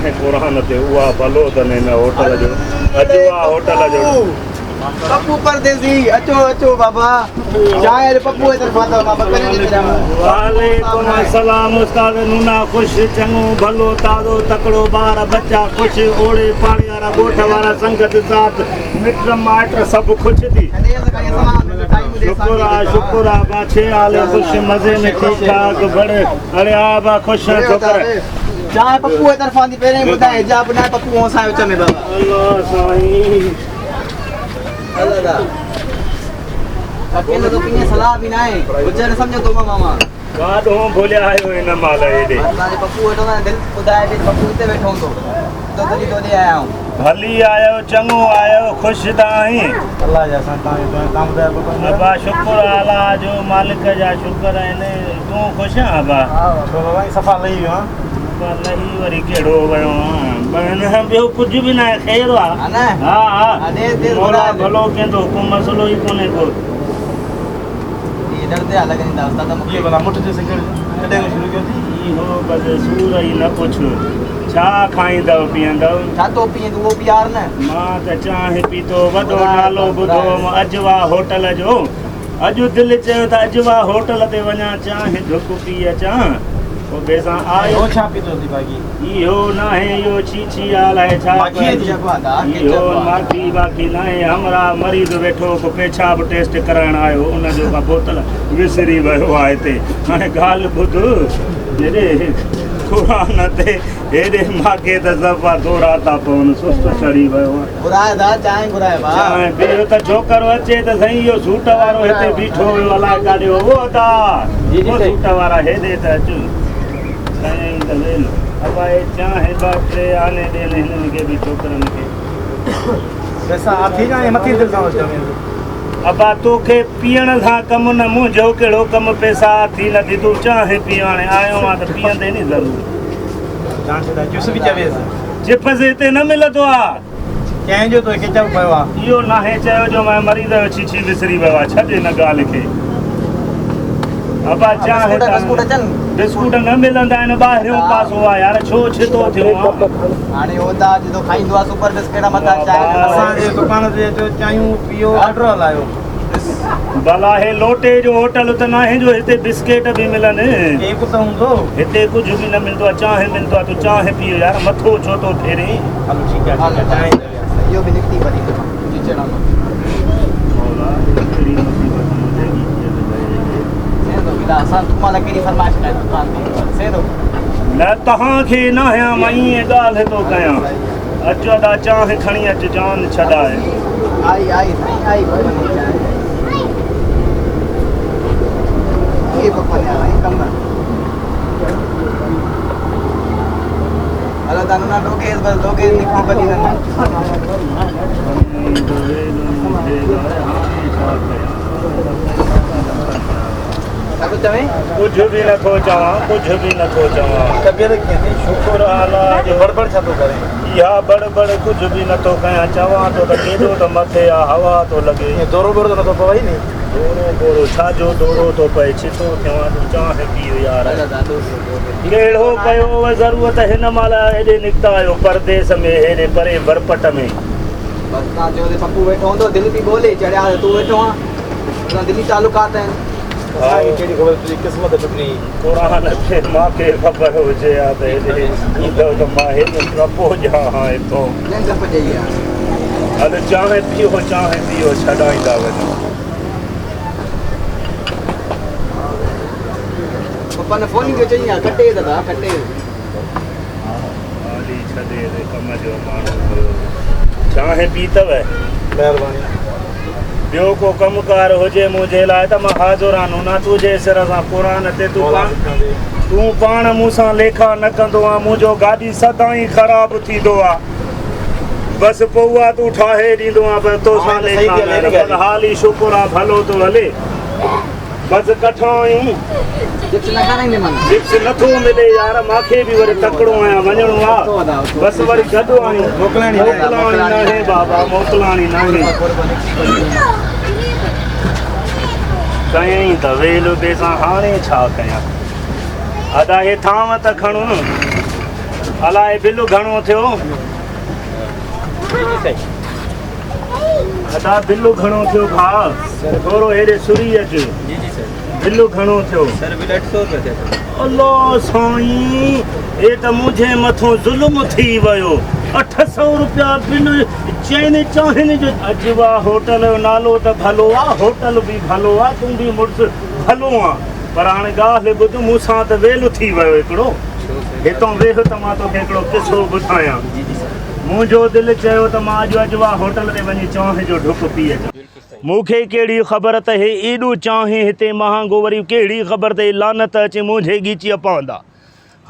چانهه قرآن تي اها ڀلو اٿن هن هوٽل جو اجوا هوٽل جو. پپو پرديسي اچو اچو بابا چانهه اڄ پپو جي طرفان اٿو مان ٻڪري ڏئي ڇڏيانو. وعليڪم السلام استاد نونا خوش چڱو ڀلو تازو تڪڙو ٻار ٻچا خوش اوڙي پاڙي وارا ڳوٺ وارا سنگت ساٿ مٽ مائٽ سڀ خوش ٿي. شڪر آ شڪر آ با ڇي حال خوش مزي ۾ ٺيڪ ٺاڪ بڙ اڙي آ با خوش آ ڇوڪر. چانهه پپو جي طرفان ٿي پهرين ٻڌائي حجاب ناهي پپو هون سان وچ ۾ بابا. الله سائين. الله دا. اڪيلو تو پيئي صلاح به ناهي هجن سمجهو تو مان ماما. ڪاڏهون ڀليا آهيو هن مهل هيڏي. اسان جي پپو ويٺو هوندو دل ٻڌائي به پپو هتي ويٺو هوندو تو تڏي تو ڏي آيا آهيون. ڀلي آيو چڱو آيو خوش ته آهين. الله جا سائين تان جو تان ٻڌايو پپو. ابا شڪر آ الله جو مالڪ جا شڪر آهن تون خوش آن ابا. ڇو بابا صفا لهي ويو آن. ابا لهي وري ڪهڙو ويو آن بهن ٻيو ڪجهه به ناهي خير آ. ها ها ها مولا ڀلو ڪندو ڪو مسئلو ئي ڪونهي ڪو. اهو بس سور ئي نه پڇ. ڇا کائيندؤ پيئندؤ؟ مان ته چانهه پيتو. وڏو نالو ٻڌو هوم اجوا هوٽل جو. اڄ دل چيو ته اجوا هوٽل تي وڃان چانهه ڍڪ پي اچان. پوء بيسان آيو. اهو ناهي اهو ڇي ڇي الائي ڇا اهو ماکي باکي ناهي همراهه مريض ويٺو ڪو پيشاب ٽيسٽ ڪرائڻ آيو ان جو ڪا بوتل وسري ويو آهي هتي هاڻي ڳالهه ٻڌ هيڏي قرآن تي هيڏي ماکي ته صفا دورا ٿا پون سست چڙهي ويو آهي گهرائي دا چانهه گهرائي با چانهه پيو ته ڇوڪرو اچي ته سائين اهو سوٽ وارو هتي بيٺو هيو الائي ڪاڏي هو ادا سوٽ وارا هيڏي ته اچ کنيائين ته ويل. ابا هي چانهه ٻه ٽي آني ڏين هنن کي به ڇوڪرن کي. پئسا آٿي جا ۽ مٿي دل سان ٿو چوين. ابا توکي پيئڻ سان ڪم نه منهنجو ڪهڙو ڪم پئسا اٿي نه ٿي تون چانهه پي هاڻي آيو آهان ته پيئندين ئي ضرور. چانهه ڇڏائي چپس به چويس. چپس هتي نه ملندو آ. ڪنهن جو توکي ڪيچپ پيو آ. اهو ناهي چيو جو مان مريض جو ڇيڇي وسري ويو آ ڇڏ ان ڳالهه کي ابا چانهه ته بسڪوٽ نه ملندا آهن ٻاهريون پاسو آ يار ڇو ڇتو ٿيو آ. هاڻي هو ته جدو کائيندو آ سپر بسڪيٽ مٿان چانهه اسان جي دڪان تي اچو چانهيون پيئو آرڊر هلايو. ڀلا هي لوٽي جو هوٽل ته ناهي جو هتي بسڪيٽ به ملن. ڪيڪ ته هوندو. هتي ڪجهه به نه ملندو آهي چانهه ملندو آهي تون چانهه پيء يار مٿو ڇو ٿو ڦيرين. هلو ٺيڪ آهي ٺيڪ آهي چانهه ئي ته اهو به نڪتي وري چيچڙ مان. مولا ڪهڙي مصيبت منهنجي ڳچيء ۾ پئي هجي. سيندو بلا اسان تون مالا ڪهڙي فرمائش ڪئي دڪان تي سيندو. نه توهان کي ناهيان مان ائين ڳالهه ٿو ڪيان. اچ ادا چانهه کڻي اچ جان ڇڏائي. آئي آئي سائين آئي پپن جي چانهه اي پپن يا سائين ڪم هلو تانو نا ڊوگيز بس ڊوگيز نڪتي پلي نه ڪجهه به نٿو چوان ڪجهه به نٿو چوان طبيعت ڪيئن اٿئي شڪر الله جو بڙبڙ ڇا ٿو ڪرين اها بڙ بڙ ڪجهه به نٿو ڪيان چوان ٿو ته ڪيڏو ته مٿي آ هوا ٿو لڳي دورو ٻورو ته نٿو پوي ني دورو ٻورو ڇا جو دورو ٿو پئي ڇتو ٿيو آ تون چانهه پيء يار ڪهڙو پيو هو ضرورت هن مهل هيڏي نڪتا آهيو پرديس ۾ هيڏي پري برپٽ ۾. بس تان چيو ته پپو ويٺو هوندو دل پي ٻولي چڙيا ته تون ويٺو آن اسان دلي تعلقات آهن. اسان کي ڪهڙي خبر تنهنجي قسمت ٽٽڻي. قرآن تي مان کي خبر هجي ها ته هيڏي ايندو ته مان هيڏو ٽپو ڏيان ها هتون. ڪنهن ٽپ ڏئي ها. هل چانهه پيئو چانهه پيئو ڇڏائيندا وڃو. پپا نه فون ڪيو چئي ها ڪٽي دادا ڪٽي. هالي ڇڏي the ڪم جو ماڻهو هيو. چانهه پيتو؟ مهرباني. ٻيو ڪو ڪم ڪار هجي منهنجي لاء ته مان حاضر آن نه تنهنجي سر سان قرآن تي تون پاڻ تون پاڻ مون سان ليکا نه ڪندو آن منهنجو گاڏي سدائين خراب ٿيندو آ بس پوء اها تون ٺاهي ڏيندو آن پر توسان ليکا نه بس حالي شڪر آ ڀلو ٿو هلي. بس ڪٺو آهيون. چپس نه کارائيندي مان. چپس نٿو ملي يار ماکي به وري تڪڙو آهيان وڃڻو آ بس وري گڏ آهيون موڪلاڻي ناهي بابا موڪلاڻي ناهي ڪيائين ته ويل بي سان هاڻي ڇا ڪيان ادا هي ٿانو ته کڻو. الائي بل گهڻو ٿيو؟ ادا بل گهڻو ٿيو ڀاء؟ ٿورو هيڏي سري اچ. جي جي سر. بل گهڻو ٿيو؟ سر بل 800 روپيا ٿيا سر. الله سائين هي ته منهنجي مٿون ظلم ٿي ويو. 800 روپيا بل چئن چانهن جو. اجوا هوٽل جو نالو ته ڀلو آ، هوٽل به ڀلو آ، تون به مڙس ڀلو آن. پر هاڻي ڳالهه ٻڌ مون سان ته ويل ٿي ويو هڪڙو. هتان ويهه ته مان توکي هڪڙو قصو ٻڌايان. منهنجو دل چيو ته مان اڄ اجوا هوٽل تي وڃي چانهه جو ڍڪ پي اچان. مون کي ڪهڙي خبر ته هي ايڏو چانهه هتي مهانگو وري ڪهڙي خبر ته هي لعنت اچي منهنجي ڳيچيء پوندا.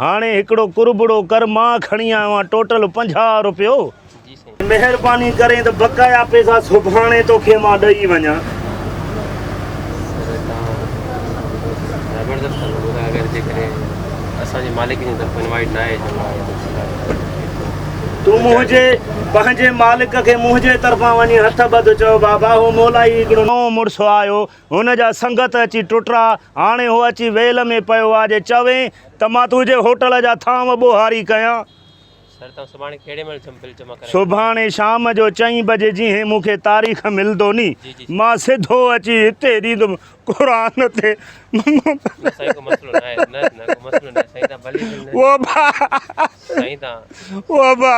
هاڻي هڪڙو قربڙو ڪر مان کڻي آيو آهيان ٽوٽل 50 روپيو. مهرباني ڪرين ته بقايا پئسا سڀاڻي توکي مان ڏئي وڃان. سر توهان زبردست ٿا لڳو ته اگر جيڪڏهن اسان جي مالڪ جي طرفان انوائيٽ نه آهي ته مان تون منهنجي پنهنجي مالڪ کي منهنجي طرفان وڃي هٿ ٻڌ چئو بابا هو مولائي هڪڙو نئون مڙس آيو هن جا سنگت اچي ٽٽا هاڻي هو اچي ويل ۾ پيو آ جي چوين ته مان تنهنجي هوٽل جا ٿانو ٻوهاري ڪيان. سر توهان سڀاڻي ڪهڙي مهل بل جمع ڪرائيندا؟ سڀاڻي شام جو چئين بجي جيئن مون کي تاريخ ملندو ني مان سڌو اچي هتي ڏيندم قرآن تي نه سائين ڪو مسئلو نه آهي نه نه ڪو مسئلو نه آهي سائين تان ڀلي او ڀا سائين تان او ڀا.